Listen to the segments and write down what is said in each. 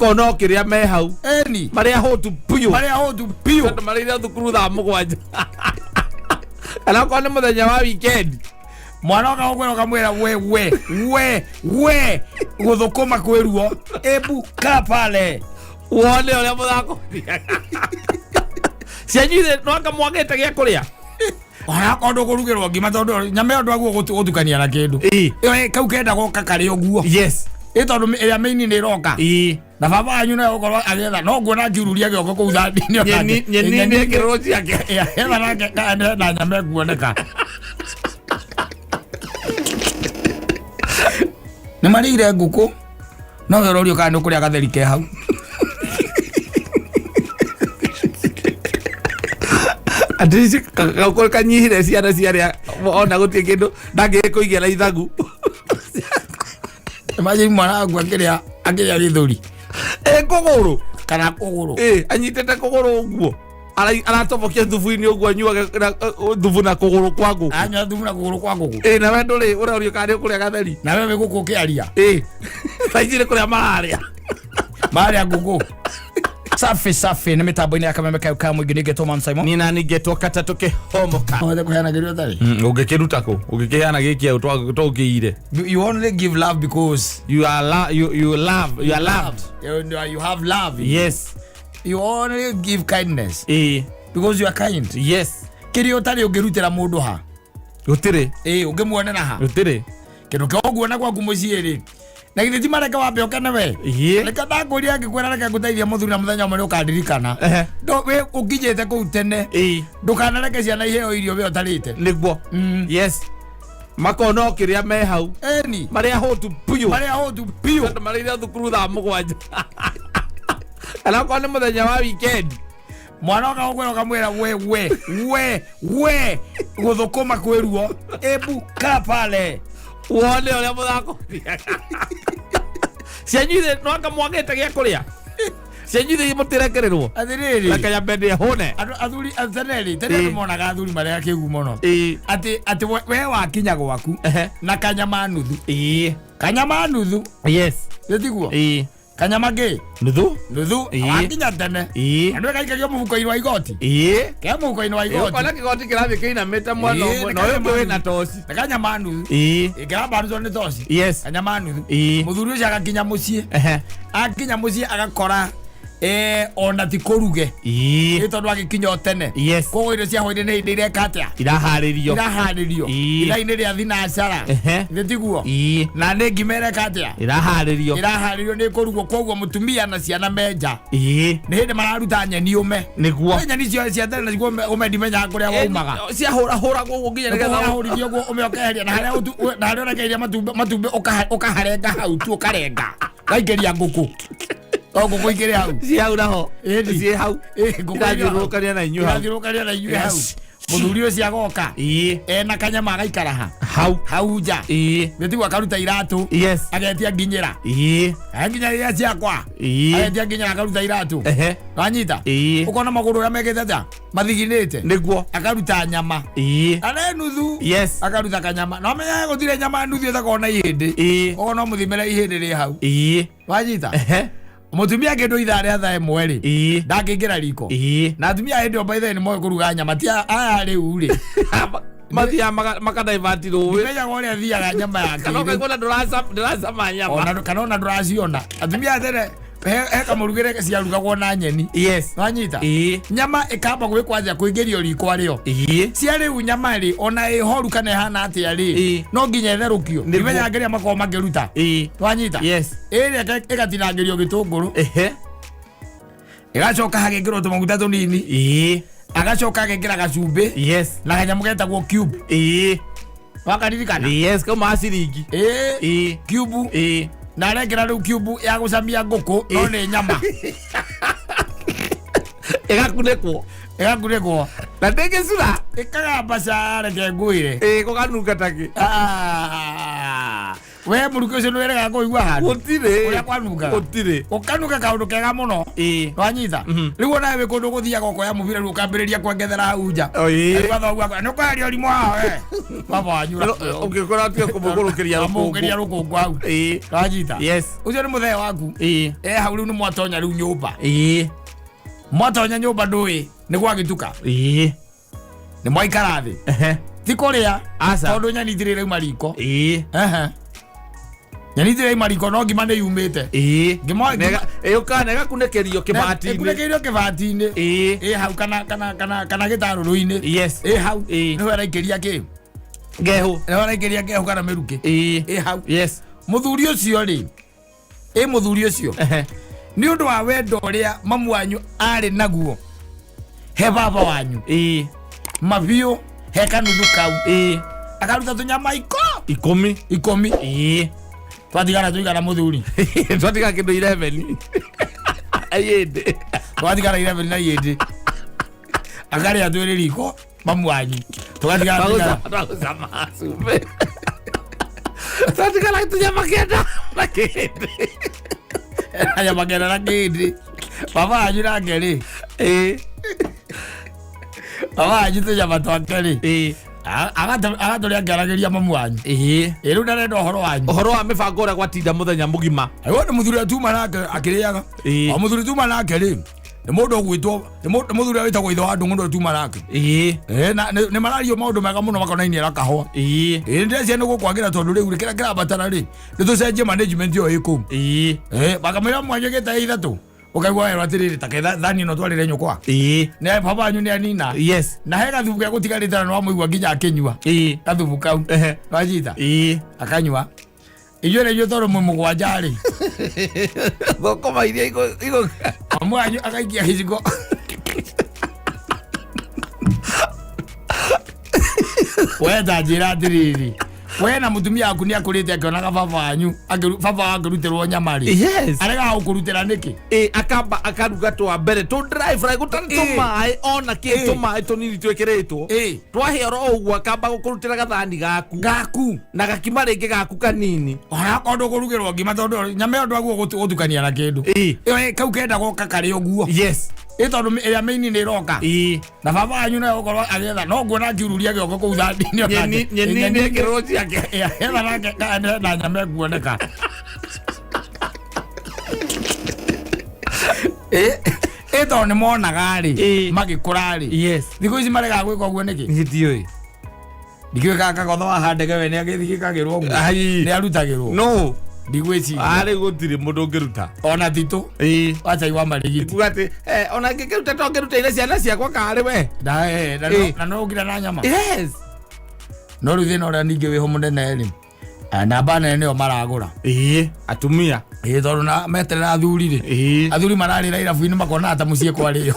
Makona o kĩrĩa me hau. Eni. Marĩa hũtu biũ. Marĩa hũtu biũ. Andũ marĩire thukuru thaa 7. Kana okorwo nĩ mũthenya wa weekend. Mwana oka gũkwĩra ũkamwĩra we we we we gũthũkũma kwĩ ruo, ebu kaa pale. Wone ũrĩa mũthako ũthiaga. Cianyu ithe no anga mwagĩte gĩa kũrĩa. Onakorwo ndũkũrugĩrwo ngima, tondũ nyama ĩyo ndwaguo gũtukania na kĩndũ. Ĩyo kau kenda goka karĩ ũguo. Ĩ tondũ ĩrĩa mĩini nĩ ĩroka. Na baba wanyu nawe gũkorwo agĩetha no nguona akiururia gĩoko kũu thani-inĩ onake. Nyeni nĩ ĩkĩrwo ciake. Etha nake kana na nyama ĩkuoneka. Nĩ marĩire ngũkũ, no we ũrorio kana nĩ ũkũrĩa gatheri ke hau. At least gakorwo kanyihire ciana ciarĩa ona gũtirĩ kĩndũ ndangĩkũigĩra na ithagu. Imagine mwana waku akĩrĩa gĩthũri. Ĩ kũgũrũ. Kana kũgũrũ. Ĩ anyitĩte kũgũrũ ũguo. Aratobokia thubu-inĩ ũguo anyuage thubu na kũgũrũ kwa ngũkũ. Anyua thubu na kũgũrũ kwa ngũkũ. Ĩ na we ndũrĩ ũrorio kana nĩ ũkũrĩa gatheri. Na we wĩ gũkũ ũkĩaria. Ĩ thaa ici nĩ kũrĩa mararĩa. Marĩa ngũkũ. Safi safi nĩ mĩtambo-inĩ ya Kameme kayo ka mũingĩ nĩngetwo Man Simon. Nina ningetwo katatũ kĩhomoka. Wothe kũheana kĩrĩa ũtarĩ. Ũngĩkĩruta kũ? Ũngĩkĩheana gĩkĩ tũkĩire. You only give love because You are you love, you are loved. You have love. Yes. You only give kindness because you are kind. Yes. Kĩrĩa ũtarĩ ũngĩrutĩra mũndũ ha? Gũtirĩ. Ĩ ũngĩmuonera ha? Gũtirĩ. Kĩndũ kĩa ũguona gwaku mũciĩ rĩ. Na githĩ ti mareke wambe ũkene we? Ĩĩ. Reke ndakũria ngĩkwĩra reke ngũteithie mũthuri na mũthenya ũmwe nĩ ũkandirikana. Ndũ wĩ ũkinyĩte kũu tene. Ndũkanareke ciana iheo irio we ũtarĩte. Nĩguo. Yes. Makona o kĩrĩa me hau. Eni. Marĩa hũtu biũ. Marĩa hũtu biũ. Andũ marĩire thukuru thaa 7. Kana okorwo nĩ mũthenya wa weekend. Mwana oka gũkwĩra ũkamwĩra we we we we gũthũkũma kwĩ ruo, ebu kaa pale. Wone ũrĩa mũthako ũthiaga. Cianyu ithe no anga mwagĩte gĩa kũrĩa. Cianyu ithe mũtirekererwo. Atĩrĩrĩ. Reke nyambe ndĩe hũne. Andũ athuri tene rĩ, tene andũ monaga athuri marĩa akĩgu mũno. Atĩ atĩ we wakinya gwaku na kanyama nuthu. Kanyama nuthu. Yes. Gĩtiguo? Kanyama kĩ? Nuthu. Nuthu. Wakinya tene. Na nĩwe gaikagio mũhuko-inĩ wa igoti. Ke mũhuko-inĩ wa igoti. Ũkona kĩgoti kĩrathiĩ kĩinamĩte mwena ũmwe na ũyũ ũngĩ wĩna toci. Nĩ kanyama nuthu. Ĩngĩrambarutwo nĩ toci. Yes. Kanyama nuthu. Mũthuri ũcio agakinya mũciĩ. Akinya mũciĩ agakora ona ti kũruge. Nĩ tondũ agĩkinya o tene. Yes. Koguo irio cia hwainĩ nĩ hĩndĩ ireka atĩa? Iraharĩrio. Iraharĩrio. Ithaa-inĩ rĩa thinacara. Nĩ tiguo? Na nĩ ngima ĩreka atĩa? Iraharĩrio. Iraharĩrio nĩ kũrugwo, koguo mũtumia na ciana menja. Nĩ hĩndĩ mararuta nyeni ũme. Nĩguo. Kwĩ nyeni cio cia tene nacio ũme ndimenyaga kũrĩa waumaga. Ciahũrahũragwo ũguo nginya nĩgetha Nĩkũhũrahũrithio ũguo ũme ũkeheria na harĩa na harĩa ũrekereirie matumbĩ ũkaharenga hau tu ũkarenga. Ũkaingĩria ngũkũ. O ngũkũ ikĩrĩ hau. Ciĩ hau naho. Ĩni. Ciĩ hau. Ĩ, ngũkũ ikĩrĩ hau. Irathiũrũrũkania na inyuĩ hau. Irathiũrũrũkania na inyuĩ hau. Yes. Mũthuri ũcio agoka. Ena kanyama agaikara ha? Hau. Hau nja. Nĩtiguo akaruta iratũ. Yes. Agetia nginyĩra. Nginyĩra ciakwa. Agetia nginyĩra akaruta iratũ. Wanyita? Ũkona magũrũ ũrĩa mekĩte atĩa? Mathiginĩte. Nĩguo. Akaruta nyama. Na nĩ nuthu. Yes. Akaruta kanyama. Na ũmenye gũtirĩ nyama nuthu ĩtakoragwo na ihĩndĩ. Ũguo no mũthimĩre ihĩndĩ rĩ hau. Wanyita? Mũtumia kĩndũ ithaa rĩa thaa 1 rĩ, ndangĩingĩra riko. Na atumia hĩndĩ ĩyo by the way nĩ moĩ kũruga nyama, ti aya rĩu rĩ. Mathiaga makadaivati rũĩ. Ndimenyaga ũrĩa athiaga nyama ya Kana kĩrĩu. ũkaigua ndũracama nyama. Ona kana ona ndũraciona. Atumia a tene he kamũrugĩre ciarugagwo na nyeni. Yes. Wanyita? Nyama ĩkamba gwĩkwo atĩa kũingĩrio riko arĩo. Cia rĩu nyama rĩ ona ĩhoru kana ĩhana atĩa rĩ, no nginya ĩtherũkio. Ndimenyaga kĩrĩa makoragwo makĩruta. Wanyita? Yes. Ĩrĩa ĩgatinangĩrio gĩtũngũrũ. Ĩgacoka hagekĩrwo tũmaguta tũnini. Agacoka agekĩra gacumbĩ. Yes. Na kanyamũ getagwo cube. Wakaririkana? Yes, kauma ciringi. Cube. Na arekĩra rĩu cube ya gũcamia ngũkũ no nĩ nyama. Ĩgakunĩkwo. Ĩgakunĩkwo. Na ndĩngĩcura. Ĩkagamba ca reke ngwĩre. Gũkanunga takĩ. We mũruki ũcio nĩweregaga kũigua handũ Gũtirĩ. ũrĩa kwanungaga. Gũtirĩ. Ũkanuka kaũndũ kega mũno. Ĩĩ. Wanyita rĩu onawe wĩ kũndũ gũthiaga ũkoya mũbira rĩu ũkambĩrĩria kwengethera hau nja. O, ĩĩ. Rĩu wathoguo akwĩra, nĩũkweheria ũrimũ haha we baba wanyu Ũngĩkora atiga kũmũgũrũkĩria amũgũkĩria rũkũngũ. rũkũngũ hau. Ĩĩ. Wanyita Yes. ũcio nĩ mũthee waku. Ĩĩ. E hau rĩu nĩ mwatonya rĩu nyũmba. Ĩĩ. Mwatonya nyũmba ndũĩ nĩ gwagĩtuka. Ĩĩ. Nĩ mwaikara thĩ. Ehe. Ti kũrĩa Aca. tondũ nyeni itirĩ rauma riko. Ĩĩ. Ehe. Nyeni itirĩ rauma riko no ngima nĩ yumĩte. Ĩĩ. Ngima- Ĩũkaga na ĩgakunĩkĩrio kĩbati-inĩ. Ĩkunĩkĩirio kĩbati-inĩ. Ĩĩ. Ĩ hau kana kana kana kana gĩtarũrũ-inĩ. Yes. Ĩ hau. Ĩĩ. Nĩho ĩraikĩria kĩ? Ngehũ. Nĩho ĩraikĩria ngehũ kana mĩrukĩ. Ĩĩ. Ĩ hau. Yes. Mũthuri ũcio rĩ. Ĩ mũthuri ũcio. Ehe. Nĩ ũndũ wa wendo ũrĩa mamu wanyu arĩ naguo he baba wanyu. Ĩĩ. Mabiũ he kanuthu kau. Ĩĩ. Akaruta tũnyama iko 10. 10. Ĩĩ. Twatigara tũigana mũthuri. Twatigara kĩndũ 11. Ayĩndĩ. Twatigara 11 na yĩndĩ. Akarĩa twĩrĩ riko mamu wanyu. Tũgatigara tũigana. Twagũcama cumbĩ. Twatigara tũnyama 9 na kĩndĩ. Nyama 9 na kĩndĩ. Baba wanyu nake rĩ. Ĩĩ. Baba wanyu tũnyama twake rĩ. Ĩĩ. Agatũrĩa akĩaragĩria mamu wanyu. Ĩĩ. Ĩ rĩu ndarenda ũhoro wanyu. Ũhoro wa mĩbango ũrĩa gwatinda mũthenya mũgima. Aiwa nĩ mũthuri ũrĩa tuma nake akĩrĩaga. Ĩĩ. O mũthuri tuma nake rĩ. Nĩ mũndũ ũgwĩtwo nĩ mũthuri ũrĩa wĩtagwo ithe wa Ndung'u nĩwe tuma nake. Ĩĩ. Ĩ na nĩ marario maũndũ mega mũno makonainie na kahũa. Ĩĩ. Ĩ ndĩreciria nĩ gũkwagĩra tondũ rĩu kĩrĩa kĩrabatara rĩ nĩ tũcenjie management ĩyo ĩ kũu. Ĩĩ. Ĩ makamwĩra mwanyũ ĩgĩte ithatũ ũkaigua werwo atĩrĩrĩ ta ketha thani ĩno twarĩre nyũkwa. Ĩĩ. Nĩ baba wanyu nĩ anina. Yes. Na he gathubu ge gũtigarĩte na nĩwamũigua nginya akĩnyua. Ĩĩ. Gathubu kau. Ehe. Wanyita. Ĩĩ. Akanyua. Inyuĩ nĩ inyuĩ tondũ mwĩ mũgwanja rĩ. Thũkũma iria igũ Mamu wanyu akaikia gĩciko. We ta njĩra atĩrĩrĩ. We na mũtumia waku nĩ akũrĩte akĩonaga baba wanyu baba akĩrutĩrwo nyama rĩ. Yes. Aregaga gũkũrutĩra nĩkĩ? Ĩ akamba akaruga twa mbere tũ dry fry gũtarĩ Ĩ. tũmaĩ ona kĩ Ĩ. tũmaĩ tũnini twĩkĩrĩtwo. Ĩ. Twahĩa oro ũguo akamba gũkũrutĩra gathani gaku. Gaku. Na gakima rĩngĩ gaku kanini. Onakorwo ndũkũrugĩrwo ngima tondũ nyama ĩyo ndwaguo gũtukania na kĩndũ. Ĩ. Ĩyo kau kendagwo kakarĩ ũguo. Yes. Ĩ tondũ ĩrĩa mĩini nĩ ĩroka. Ĩ. Na baba wanyu nawe gũkorwo agĩetha no nguona akiururia gĩoko kũu thani-inĩ onake. Nyeni nyeni nĩ ĩkĩrwo ciake. Etha nake kana na nyama ĩkuoneka. Ĩ ĩ tondũ nĩ monaga rĩ Ĩ. magĩkũra rĩ. Yes. Thikũ ici maregaga gwĩka ũguo nĩkĩ? Niĩ ndiũĩ. Ndikĩũĩ kana kagotho wa ndege we nĩ agĩthikagĩrwo ũguo. Ai. Nĩ arutagĩrwo. No. Ndigwĩciria. Arĩ gũtirĩ mũndũ ũngĩruta. Ona titũ. Ĩ. Wa cai wa marigiti. Kuga atĩ ona ngĩkĩruta to ngĩrutĩire ciana ciakwa karĩ we. Na eh, na Ĩ. na no ũkira na nyama. Yes. No rĩu thĩna ũrĩa ningĩ wĩho mũnene rĩ. Namba nene nĩyo maragũra. Ĩ. Atumia. Ĩ tondũ na meterera athuri rĩ. Ĩ. Athuri mararĩra irabu-inĩ makona ta mũciĩ kwarĩo.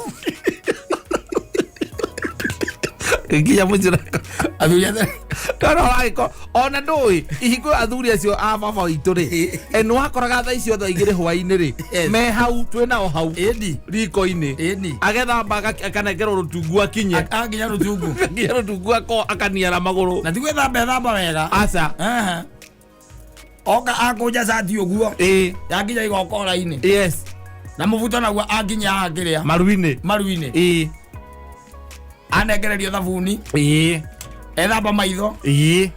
Nginya mũciĩ Athuri athe Tondũ wagĩkorwo ona ndũĩ ihingo athuri acio a baba witũ rĩ nĩ wakoraga thaa icio thaa 2 hwaĩ-inĩ rĩ Yes. me hau twĩ nao hau Ĩni. riko-inĩ Ĩni. agethamba akanengerwo rũtungu akinye Akinya rũtungu. nginya rũtungu akaniara magũrũ Na ti gwĩthamba ethamba wega. aca Ehe. Oka akũnja cati ũguo. Ĩ. Yakinya igokora-inĩ. Yes. Na mũbuto naguo akinya haha kĩrĩa. Maru-inĩ. Maru-inĩ. Ĩ. Anengererio thabuni. Ĩ. Ethamba maitho. Ĩ.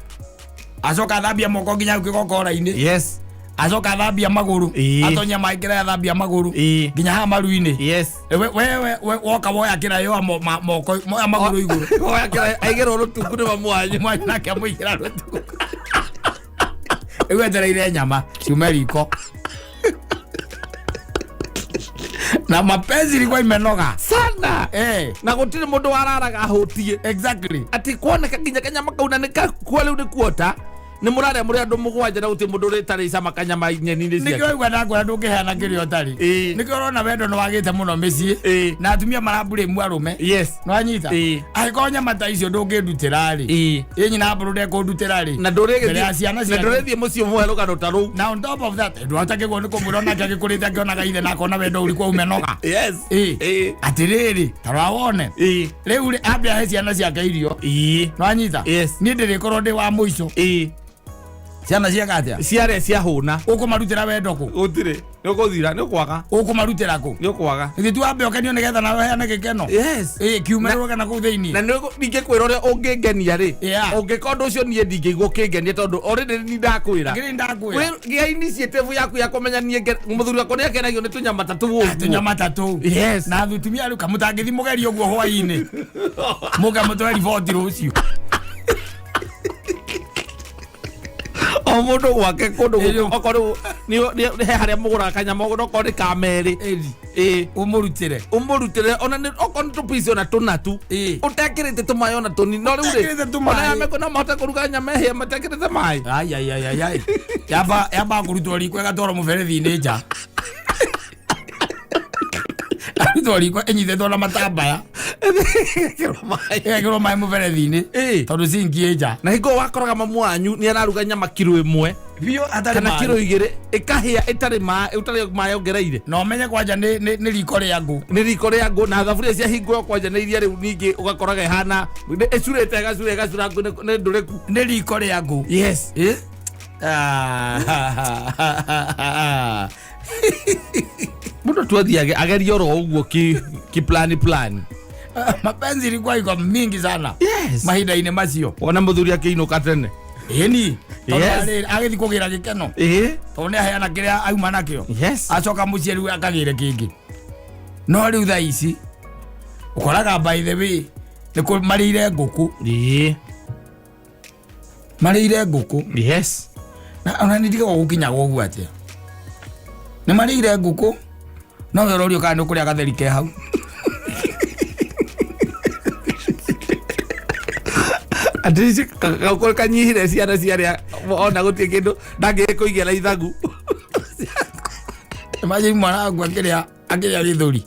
Acoka athambia moko nginya hau kĩgokora-inĩ. Yes. Acoka athambia magũrũ. Ĩ. Atonya maĩ kĩrĩa athambia magũrũ. Ĩ. Nginya haha maru-inĩ. Yes. We we we woka woya kĩraĩ oya moko oya magũrũ igũrũ. Oya kĩraĩ aigĩrwo rũtungu nĩ mamu wanyu. Mwanyu nake amũigĩra rũtungu. Rĩu etereire nyama ciume riko. Na mapenzi ilikuwa imenoga. Sana. Eh. Na gũtirĩ mũndũ wararaga ahũtie. Exactly. Atĩ kuoneka nginya kanyama kau na nĩ kakua rĩu nĩ kuota. Nĩ mũrarĩa mũrĩ andũ mũgwanja na gũtirĩ mũndũ ũrĩtarĩ cama kanyama nyeni-inĩ ciake. Nĩkĩo waigua ndakwĩra ndũngĩheana kĩrĩa ũtarĩ. Ĩ. Nĩkĩo ũrona wendo nĩ wagĩte mũno mĩciĩ. Ĩ. Na atumia marambũrĩmu arũme. Yes. Nĩwanyita? Ĩ. Angĩkorwo nyama ta icio ndũngĩndutĩra rĩ. Ĩ. Ĩ nyina mbũrũ ndekũndutĩra rĩ. Na ndũrĩgĩthiĩ Mbere ya ciana na ciake. ndũrĩthiĩ mũciĩ ũmũhe rũgano ta rũu. Na on top of that, ndwahota kĩguo nĩ kũmwĩra onake agĩkũrĩte akĩonaga ithe na akona wendo ũrĩkũ umenoga. Yes. Ĩ. Ĩ. Atĩrĩrĩ, ta rora wone. Ĩ. Rĩu rĩ, ambe ahe ciana ciake irio. Ĩ. Nĩwanyita? Yes. Niĩ ndĩrĩkorwo ndĩ wa mũico. Ĩ. Ciana cieka atia? Ciarĩa ciahũna. Ũkũmarutĩra wendo kũ? Gũtirĩ, nĩ ũgũthira, nĩ ũkwaga. Ũkũmarutĩra kũ? Nĩ ũkwaga. Githĩ ti wambe ũkenio nĩgetha nawe ũheane gĩkeno? Yes. Ĩ, kiumĩrĩrwo kana kũu thĩinĩ. Na nĩ ningĩkwĩra ũrĩa ũngĩngenia rĩ, Yeah. ũngĩka ũndũ ũcio niĩ ndingĩigua ũkĩngenia tondũ already nĩ ndakwĩra. Ngĩrĩ ndakwĩra. Gĩa initiative yaku ya kũmenya niĩ mũthuri wakwa nĩ akenagio nĩ tũnyama ta tũu ũguo. Tũnyama ta tũu. Yes. Na atumia rĩu kamũtangĩthi mũgerie ũguo hwaĩ-inĩ. Mũke mũtwe riboti rũciũ. O mũndũ gwake kũndũ Ĩyo. okorwo rĩu nĩ he harĩa mũgũraga kanyama ũguo okorwo nĩ ka merĩ. Ĩri. Ĩ. Ũmũrutĩre. Ũmũrutĩre ona nĩ okorwo nĩ tũpici ona tũna tu. Ĩ. Ũtekĩrĩte tũmaĩ ona tũnini. No rĩu rĩ, Ũtekĩrĩte tũmaĩ. ona ya meko no mahote kũruga nyama ĩhĩe matekĩrĩte maĩ. Ai ai ai ai ai. Yamba yamba kũrutwo riko ĩgatwarwo mũberethi-inĩ nja. Arutwo riko ĩnyitĩtwo na matambaya. Ĩgekĩrwo maĩ. Ĩgekĩrwo maĩ mũberethi-inĩ. Ĩ. Tondũ sinki ĩ nja. Na hingo wakoraga mamu wanyu nĩ araruga nyama kiro ĩmwe Biũ hatarĩ kana maĩ. kiro igĩrĩ ĩkahĩa ĩtarĩ maĩ ũtarĩ maĩ ongereire. Na ũmenye kwanja nĩ nĩ nĩ riko rĩa ngũ. Nĩ riko rĩa ngũ na thaburia ciahingũrwo kwanja nĩ iria rĩu ningĩ ũgakoraga ĩhana ĩcurĩte ĩgacura ĩgacura ngũ nĩ ndũrĩku. Nĩ riko rĩa ngũ. Yes. Ĩ? Ah. Mũndũ tu athiage agerie oro ũguo ki plani plani. Mapenzi ilikuwa iko mingi sana. Yes. Mahinda-inĩ macio. Wona mũthuri akĩinũka tene. Ĩni. Tondũ Yes. agĩthiĩ kũgĩra gĩkeno. Ĩ. Tondũ nĩ aheana kĩrĩa auma nakĩo. Yes. Acoka mũciĩ rĩu akagĩre kĩngĩ. No rĩu thaa ici ũkoraga by the way nĩ marĩire ngũkũ. Ĩ. Marĩire ngũkũ. Yes. Na ona nĩ ndigagwo gũkinyaga ũguo atĩa. Nĩ marĩire ngũkũ no we ũrorio kana nĩ ũkũrĩa gatheri ke hau. Atĩ gaũkũ kanyihire ciana ciarĩa ona gũtirĩ kĩndũ ndangĩkũigĩra ithagu. Imagine mwana waku akĩrĩa akĩrĩa gĩthũri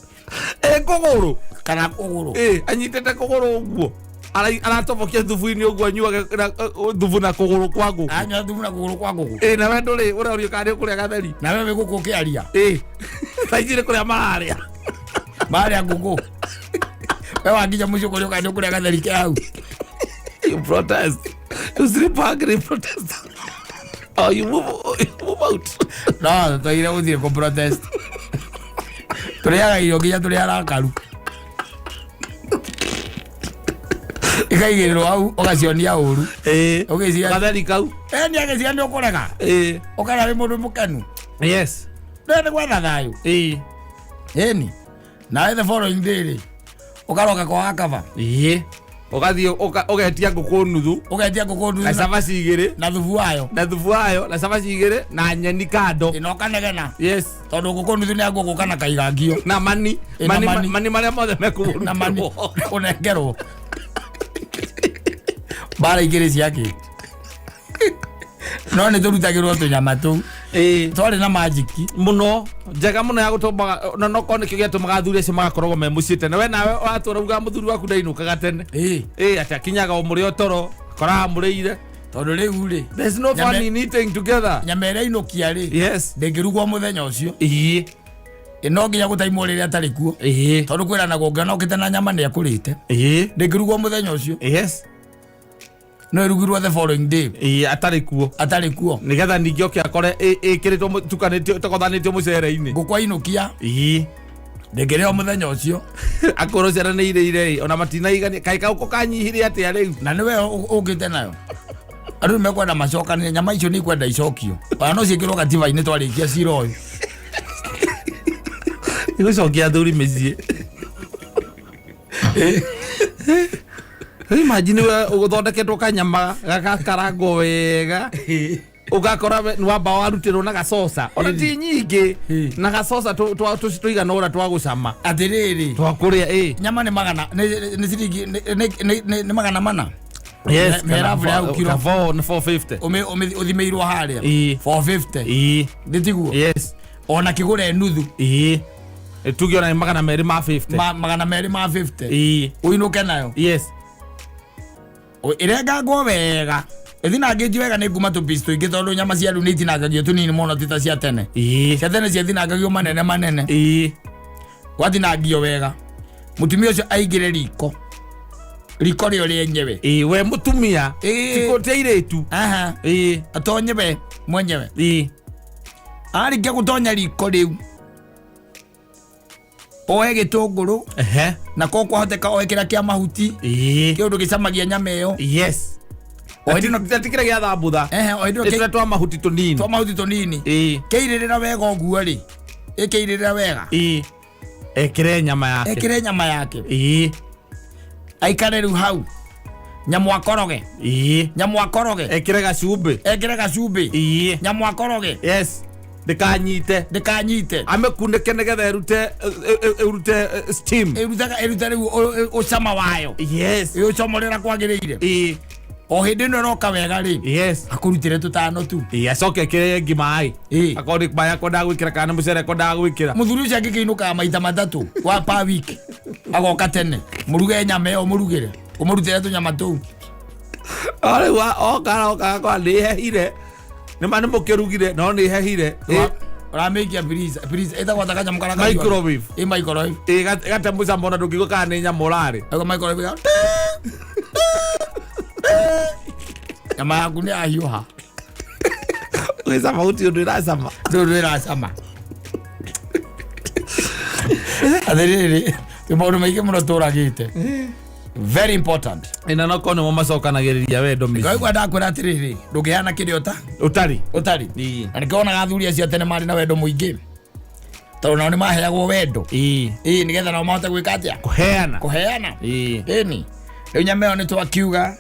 Ĩ kũgũrũ. kana kũgũrũ. Ĩ anyitĩte kũgũrũ ũguo. Aratobokia thubu-inĩ ũguo anyuage thubu na kũgũrũ kwa ngũkũ. Anyua thubu na kũgũrũ kwa ngũkũ. Ĩ na we ndũrĩ ũrorio kana nĩ ũkũrĩa gatheri. Na we wĩ gũkũ ũkĩaria. Ĩ. Thaa ici nĩ kũrĩa mararĩa. Marĩa ngũkũ. We wakinya mũciĩ ũkorio kana nĩ ũkũrĩa gatheri ke hau. You protest. You sleep hungry, protest. Or you move out. No twaire gũthiĩ kũ protest. Tũrĩaga irio nginya tũrĩ arakaru. Ikaigĩrĩrwo hau ũgacionia ũru. Ĩ. Ũgĩciria Gatheri kau. ĩ nĩ agĩciria nĩ ũkũrega. Ĩ. Ũkara wĩ mũndũ mũkenu. Yes. Nĩ nĩ gwetha thayũ. Ĩ. Ĩni. Nawe the following day rĩ ũkaroka kwa kaba. Ĩ. Ũgathiĩ ũgetia ngũkũ nuthu Ũgetia ngũkũ nuthu na cabaci igĩrĩ na thubu wayo. na thubu wayo na cabaci igĩrĩ na nyeni kando. Ĩ na ũkanegena. Yes. Tondũ ngũkũ nuthu nĩ yaguo gũka na kaigangio. Na mani. Ĩ, na Mani mani. mani marĩa mothe Na mani mekũgũrũkĩrwo. ũnengerwo. Mbara igĩrĩ ciake. No nĩ tũrutagĩrwo tũnyama tũu. Ĩ. Twarĩ na majiki. Mũno njega mũno ya gũtũmaga na no korwo nĩkĩo gĩatũmaga athuri acio magakoragwo me mũciĩ tene. We nawe watũra ugaga mũthuri waku ndainũkaga tene. Ĩ. Ĩ atĩ akinyaga o mũrĩ o toro akoraga mũrĩire. Tondũ rĩu rĩ There's no fun in eating together. nyama ĩrĩa inũkia rĩ Yes. ndĩngĩrugwo mũthenya ũcio. Ĩ. Ĩ no nginya gũtaimwo rĩrĩa atarĩ kuo. Ĩ. Tondũ kwĩrana ũngĩona ũkĩte na nyama nĩ ekũrĩte. Ĩ. Ndĩngĩrugwo mũthenya ũcio. Yes. No ĩrugirwo the following day Ĩ atarĩ kuo. atarĩ kuo. Nĩgetha ningĩ oke akore ĩkĩrĩtwo tukanĩtio tokothanĩtio mũcere-inĩ. Ngũkũ ainũkia Ĩ. ndĩngĩrĩo mũthenya ũcio. Akorwo ciana nĩ irĩire ĩ ona matinaigania kaĩ kaũkũ kanyihire atĩa rĩu. Na nĩwe ũkĩte nayo. Andũ nĩ mekwenda macokanĩre nyama icio nĩ ikwenda icokio. Ona no ciĩkĩrwo gatiba-inĩ twarĩkia cira ũyũ. Igũcokia athuri mĩciĩ. Imagine we ũgũthondeketwo kanyama gagakarangwo wega ũgakora nĩ wamba warutĩrwo na gacoca ona ti nyingĩ na gacoca tũigana ũra twa gũcama Atĩrĩrĩ twa kũrĩa ĩ nyama nĩ magana nĩ ciringi nĩ magana mana. Yes, Mĩrabu ya kiro. ka 4 450. Ũthimĩirwo harĩa. Ĩ. 450. Ĩ. Nĩ tiguo? Yes. Ona kĩgũre nuthu. Ĩ. Tuge ona nĩ 250. 250. Ĩ. Ũinũke nayo. Yes. Ĩrengangwo wega. Ĩthinangĩtio wega nĩ nguma tũpici tũingĩ tondũ nyama cia rĩu nĩ itinangagio tũnini mũno ti ta cia tene. Ĩ. Cia tene ciatinangagio manene manene. Ĩ. Gwatinangio wega. Mũtumia ũcio aingĩre riko. Riko rĩo rĩenyewe. Ĩĩ, we mũtumia. Ĩĩ. Ti airĩtu. Aha. Ĩĩ. Atonye we mwenyewe. Ĩĩ. Arĩkia gũtonya riko rĩu, oe gĩtũngũrũ. Ehe. Na ko kwahoteka oe kĩrĩa kĩa mahuti. Ĩĩ. Kĩũndũ gĩcamagia nyama ĩyo. Yes. O hĩndĩ ĩno- Ti kĩrĩa gĩa thambutha. Ehe, o hĩndĩ ĩno Nĩ tũrĩa twa mahuti tũnini. Twa mahuti tũnini. Ĩĩ. Kĩirĩrĩra wega ũguo rĩ, ĩkĩirĩrĩra wega. Ĩĩ. Ekĩre nyama yake. Ekĩre nyama yake. Ĩĩ. Aikare rĩu hau nyamũ akoroge. Ĩĩ. Nyamũ akoroge. Ekĩre gacumbĩ. Ekĩre gacumbĩ. Ĩĩ. Nyamũ akoroge. Yes, ndĩkanyite. Ndĩkanyite. Amĩkunĩke nĩgetha ĩrute ĩrute steam. Ĩrute rĩu ũcama wayo. Yes. Ĩũcomorera kwagĩrĩire. Ĩĩ. O hĩndĩ ĩno ĩroka wega rĩ, Yes. akũrutĩre tũtano tu. Ĩĩ, acoke ĩkĩre ngima ĩ. Ĩĩ. Akorwo nĩ maĩ akwendaga gwĩkĩra kana nĩ mũcere akwendaga gwĩkĩra. Mũthuri ũcio angĩkĩinũkaga maita matatũ wa per week, agoka tene mũruge nyama ĩyo, mũrugĩre, ũmũrutĩre tũnyama tũu. O rĩu oka oka akora nĩ hehire, nĩ ma nĩ mũkĩrugire no nĩ hehire. Ĩĩ. Ũramĩikia freezer, freezer ĩtagwo ta kanyamũ karĩa kahiũhaga. Microwave. Ĩ, microwave. Ĩĩ, gate mũcamo ona ndũngĩigua kana nĩ nyama ũrarĩ. Ĩgo microwave nyama yaku nĩ yahiũha. Ũgĩcama gũtirĩ ũndũ ĩracama. Rĩu nĩ ĩracama. Atĩrĩrĩ, nĩ maũndũ maingĩ mũno tũragĩte, very important. Ĩna no korwo nĩmo macokanagĩrĩria wendo mĩciĩ. Ngaigua ndakwĩra atĩrĩrĩ, ndũngĩheana kĩrĩa ũta ũtarĩ. Ũtarĩ. Ĩĩ. Na nĩkĩo wonaga athuri acio a tene marĩ na wendo mũingĩ, tondũ nao nĩ maheagwo wendo. Ĩĩ. Ĩĩ, nĩgetha nao mahote gwĩka atĩa? Kũheana. Kũheana. Ĩĩ. Ĩni rĩu nyama ĩyo nĩ twakiuga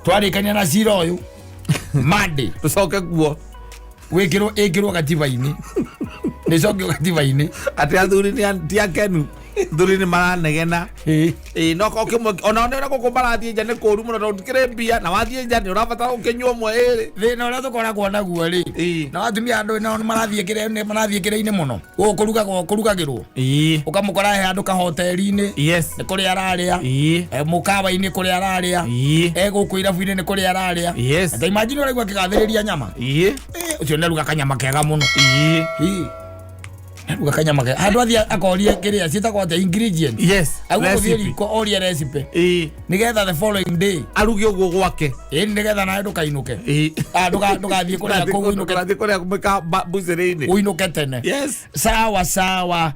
twarĩkania na cira ũyũ Monday. Tũcoke kuo. Wĩkĩrwo, ĩkĩrwo gatiba-inĩ, nĩcokio gatiba-inĩ. Atĩ athuri ti akenu, athuri nĩ maranegena. Ĩĩ. Ĩĩ, no korwo kĩmwe ona nĩ ũrĩa gũkũ marathiĩ nja nĩ kũru mũno, tondũ ndikĩrĩ mbia na wathiĩ nja nĩ ũrabatara ũkĩnyua ũmwe ĩrĩ. Thĩna ũrĩa tũkoragwo naguo rĩ, Ĩĩ. na atumia andũ nao marathiĩ kĩrĩa marathiĩ kĩrĩa-inĩ mũno gũkũ kũrugagwo kũrugagĩrwo. Ĩĩ. Ũkamũkora he handũ kahoteri-inĩ. Yes. Nĩ kũrĩa ararĩa. Ĩĩ. Mũkawa-inĩ kũrĩa ararĩa. Ĩĩ. Gũkũ irabu-inĩ nĩ kũrĩa ararĩa. Yes. Ta imagine ũraigua akĩgathĩrĩria nyama. Ĩĩ. Ũcio nĩ aruga kanyama kega mũno. Ĩĩ. Ĩĩ. Aruga kanyama kega handũ athiĩ akorie kĩrĩa ciĩtagwo atĩa, ingredient. Yes. Aigua gũthiĩ Recipe. riko orie recipe. Ĩĩ. Nĩgetha the following day aruge ũguo gwake. Ĩĩ, nĩgetha nawe ndũkainũke. Ĩĩ. Ah, ndũgathiĩ kũrĩa kũu ũinũke. Ndũgathiĩ kũrĩa mbucĩrĩ-inĩ. Ũinũke tene. Yes. Sawa sawa.